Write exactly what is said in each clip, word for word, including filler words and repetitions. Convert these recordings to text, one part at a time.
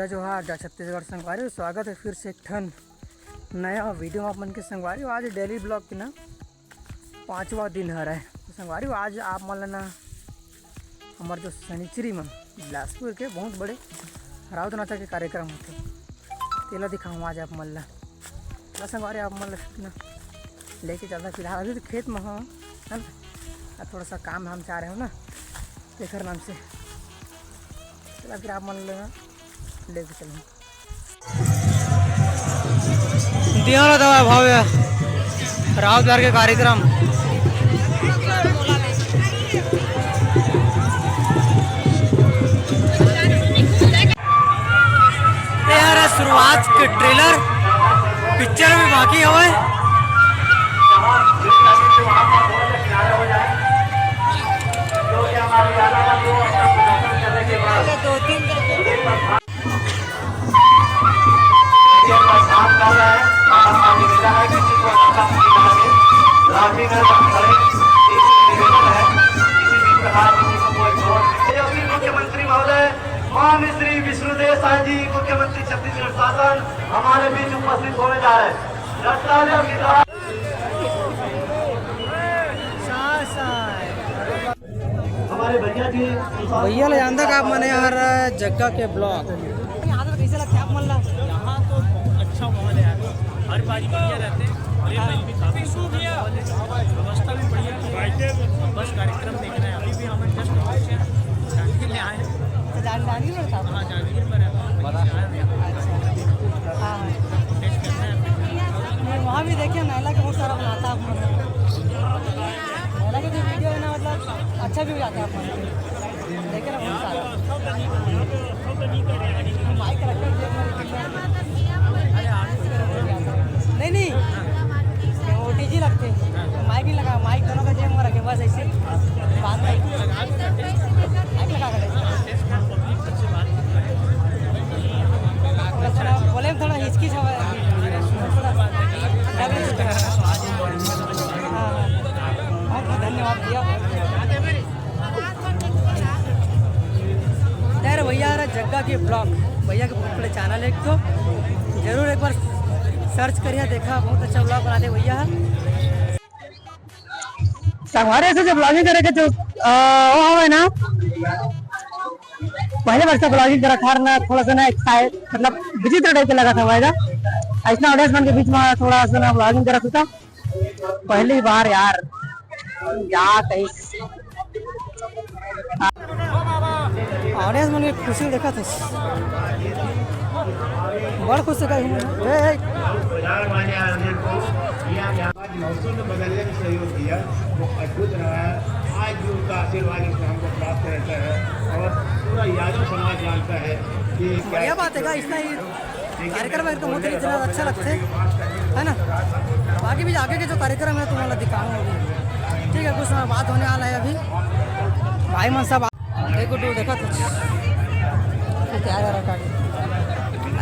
जय जोहार, जय छत्तीसगढ़ संगवारी, स्वागत है फिर से एक ठन नया वीडियो में आप मन के संगवारी। आज डेली ब्लॉग के ना पाँचवा दिन हरय। तो संगवारी, आज आप मन ल ना हमर जो सनिचरी मन बिलासपुर के बहुत बड़े राउत नाचा के कार्यक्रम होथे, तेला दिखाऊँ आज आप मन ल। चला संगवारी, आप मन ल ना लेके चलता। फिलहाल अभी तो खेत में हो, है ना, अब थोड़ा सा काम धाम से आ रहे हो ना, तेखर नाम से। चला फिर आप मन ल लेके चलूँ। दिया ना दवा भाव या राउत बार के कार्यक्रम। ये यार, शुरुआत के ट्रेलर, पिक्चर भी बाकी हवय। दो तीन मुख्यमंत्री महोदय, माननीय श्री विष्णुदेव साय जी, मुख्यमंत्री छत्तीसगढ़ शासन, हमारे बीच उपस्थित होने जा रहे हैं। रत्तालियों की तरह हमारे भैया जी। भैया ले जानता का आप मने यार, जग्गा के ब्लॉग। यहाँ तो कैसे लगता है आप मन ला? यहाँ तो अच्छा माहौल है यार, हर बारी बढ़िया रहते हैं। और ये भाई भी काफी सुंदर माहौल है, व्यवस्था भी बढ़िया है। बस कार्यक्रम देखना है, अभी भी हम जस्ट पहुंचे हैं, जांजगीर ले आए हैं। तो जान जान ही रहता है। हाँ, जांजगीर में रहता हूँ। अच्छा। हाँ। नहीं, वहाँ भी देखिए, नैला के बहुत सारा बनाता है आप लोग। नैला के जो वीडियो है ना, मतलब, अच्छा भी हो जाता है आप लोग। देखिए ना, बहुत सारा। माइक रखकर जेब में रखिए। नहीं, नहीं, वो टीजी रखते हैं। माइक नहीं लगा, माइक दोनों का जेब में रखे, बस ऐसे बात नहीं। माइक लगा कर। थोड़ा, थोड़ा बोले में थोड़ा हिचकिच हवा है। हाँ, हाँ। बहुत बहुत धन्यवाद भैया। यार भैया, यार जग्गा के ब्लॉग, भैया के बहुत बड़े चैनल है, तो जरूर एक बार सर्च करिए, देखा, बहुत अच्छा ब्लॉग बनाते भैया है। संगवारी, ऐसे जो ब्लॉगिंग करे के जो, अ, वो हवे ना, पहले बार से ब्लॉगिंग करत हर ना, थोड़ा सा ना एक्साइट, मतलब विचित्र टाइप के लगत हवे गा। ऐसना ऑडियंस मन के बीच में थोड़ा सा ना ब्लॉगिंग करत होता, पहली बार यार, क्या कही। ऑडियंस मन के खुशी देखत हस, बड़ खुश से कही। ए, ए। आज मौसम में बदलने में सहयोग दिया, वो अद्भुत रहा है। आज भी उनका आशीर्वाद इस हमको प्राप्त रहता है और पूरा यादव समाज जानता है कि बढ़िया बात है, इसना ही कार्यक्रम एकदम होते इतना अच्छा लगता है, है ना? बाकी भी आगे के जो कार्यक्रम है तुम्हारा दिखाऊंगा अभी, ठीक है? कुछ समय बात होने वाला है अभी, भाई मन सब देखो, तू देखा कुछ क्या कर रहा है?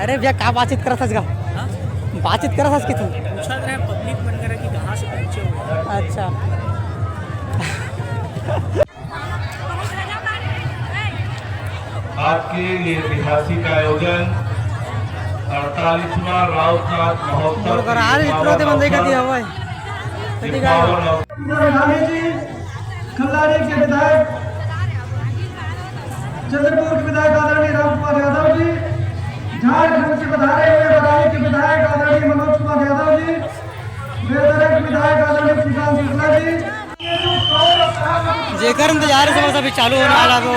अरे भैया, का बातचीत करत हस गा? हाँ? बातचीत करत हस कि तू? पूछा रहे पब्लिक मन करे कि कहाँ से पहुँचे हो? अच्छा। आज के ये ऐतिहासिक आयोजन अड़तालीसवां राउतनाथ महोत्सव के अरे, इतना दे बंदे का दिया हुआ है। तो ठीक है। पावन अवसर खल्लारी के विधायक, चंद्रपुर के विधायक आदरणीय राम कुमार यादव जी, झारखंड से पधारे हुए बदायूं के विधायक आदरणीय मनोज कुमार यादव जी, बेलदरा के विधायक आदरणीय श्रीकांत शुक्ला जी। जेकर इंतजार से बस अभी चालू होने वाला वो।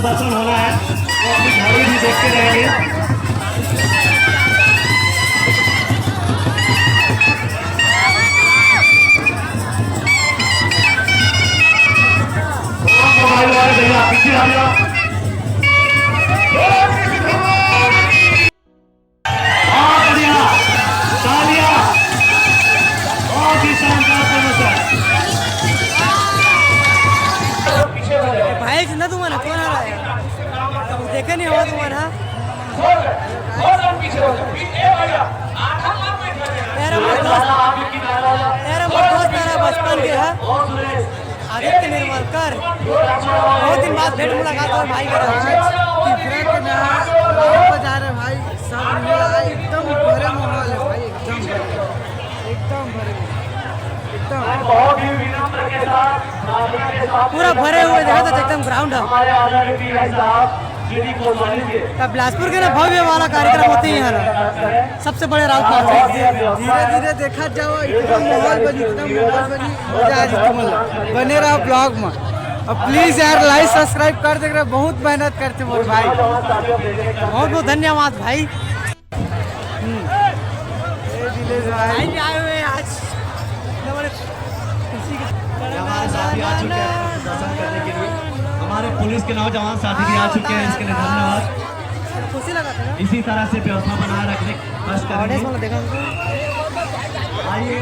दर्शन होना है, तो अपनी घड़ी भी देखते रहेंगे। मोबाइल वाले भैया पीछे आ जाओ। बहुत बढ़िया, तालियां, बहुत ही शानदार प्रदर्शन। भाई जिंदा तुम ना कौन आ रहा है? देखे नहीं हुआ तुम्हारा। यार, हमारे दोस्त, यार, हमारे दोस्त यार, बचपन के है। आदित्य निर्मलकर, बहुत दिन बाद भेंट मुलाकात हुआ भाई का। आज तिफरा के ना गाँव बजा रहे भाई, सब मिला एकदम भरे माहौल है भाई, एकदम भरे, एकदम भरे, एकदम। बहुत ही विनम्र के साथ, सादर के साथ पूरा भरे हुए देखा तो एकदम ग्राउंड है। हमारे आदरणीय पीआई साहब, श्री कोतवाली जी। अब बिलासपुर के ना भव्य वाला कार्यक्रम होते ही है ना। सबसे बड़े राउत नाथ। धीरे धीरे देखा जाओ, इतना माहौल बनी, इतना माहौल बनी, मजा आ जाए तुम लोग। बने रहो ब्लॉग में। और प्लीज यार लाइक सब्सक्राइब कर दे रहे, बहुत मेहनत करते मोर भाई। बहुत बहुत धन्यवाद भाई। हम्म। ए दिलेश भाई। भाई भी आए हुए हैं आज। हमारे साथी आ चुके हैं दर्शन करने के लिए। हमारे पुलिस के नौजवान साथी भी आ चुके हैं, इसके लिए धन्यवाद। खुशी लगा था ना? इसी तरह से व्यवस्था बनाए रखने की कोशिश करेंगे। ऑडियंस वाला देखा हमको। आइए,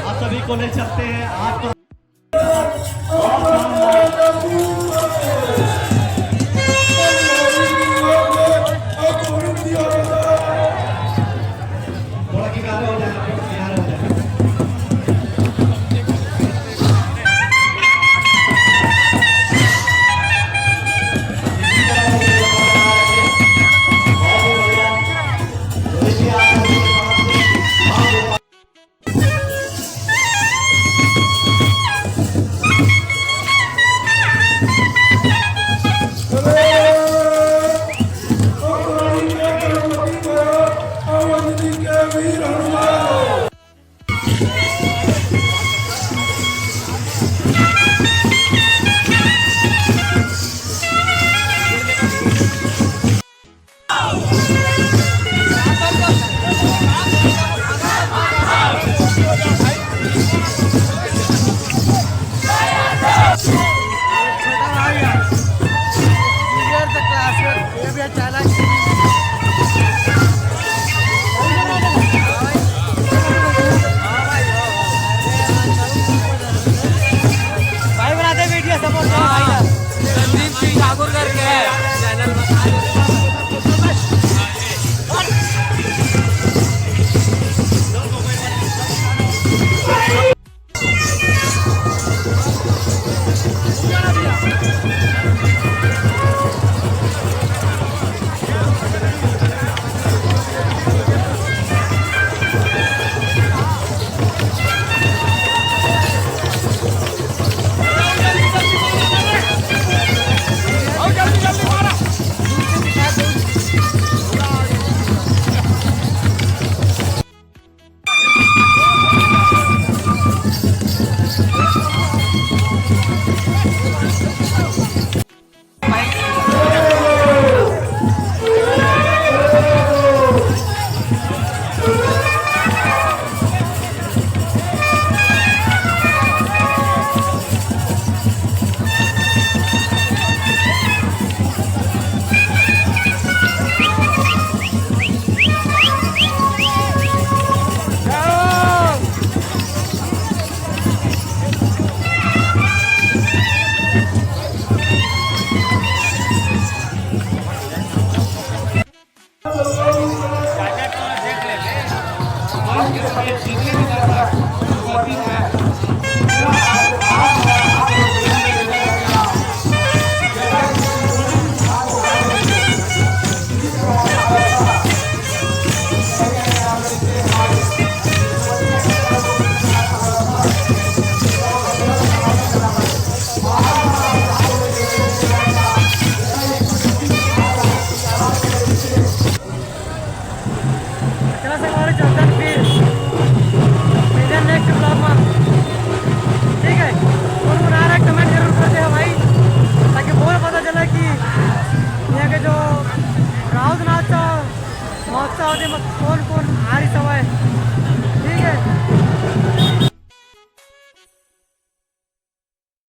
आप सभी को ले चलते हैं। आपको थोड़ा किनारे हो जाए, किनारे हो जाए। छोटा भाई है। Leader the class में, ये भी अचानक। भाई बनाते वीडियो सपोर्ट करो भाई। संदीप सिंह ठाकुर करके है चैनल।